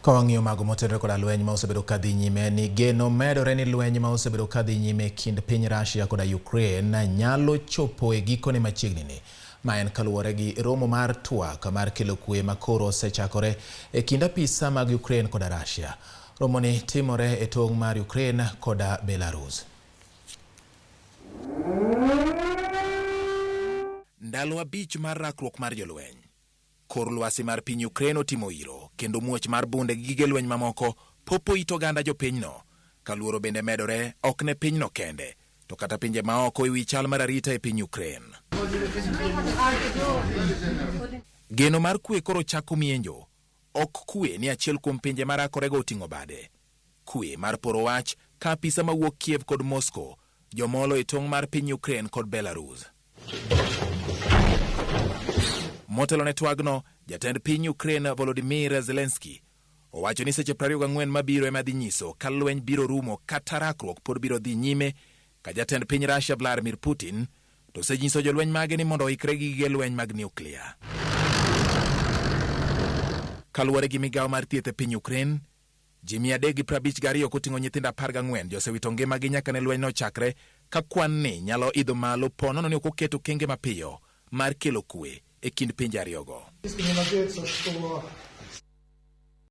Ka wang'iyo mago motenore koda lweny ma osebedo ka dhi nyime ni geno medore ni lweny ma osebedo ka dhi nyime e kind piny Russia koda Ukraine nyalo chopo e gikone machiegni ni. Ma en kaluwore gi romo mar twak mar kelo kwe ma koro osechakore e kind apisa mag Ukraine koda Russia. Romoni timore e tong' mar Ukraine koda Belarus. Ndalo abich mar rakruok mar jolweny. Kor lwasi mar piny Ukraine otimo iro kendo muoch mar bunde gi gige lweny mamoko popo it oganda jopinyno. Ka luoro bende medore ok ne pinyno kende to kata pinje maoko e wi chal mar arita e piny Ukraine. Geno mar kwe koro chako mienjo. Ok kwe ni achiel kuom pinje marakorego oting'o bade. Kwe mar poro wach ka apisa mawuok Kiev kod Moscow jomolo e tong' mar piny Ukraine kod Belarus. Motelo ne twagno, jatend piny Ukraine Volodymyr Zelensky owacho ni seche 24 mabiro ema dhi nyiso ka lweny biro rumo kata rakruok pod biro dhi nyime ka jatend piny Russia Vladimir Putin to osenyiso jolweny mage ni mondo oikre gi gige lweny mag nyuklia. Kaluwore gi migawo mar thieth e piny Ukraine, Ji 352 koting'o nyithindo 14 josewito ngimagi nyaka ne lwenyno chakre, ka kwan ni nyalo idho malo po nono ni ok oket okenge mapiyo mar kelo kwe e kind pinje ariyogo.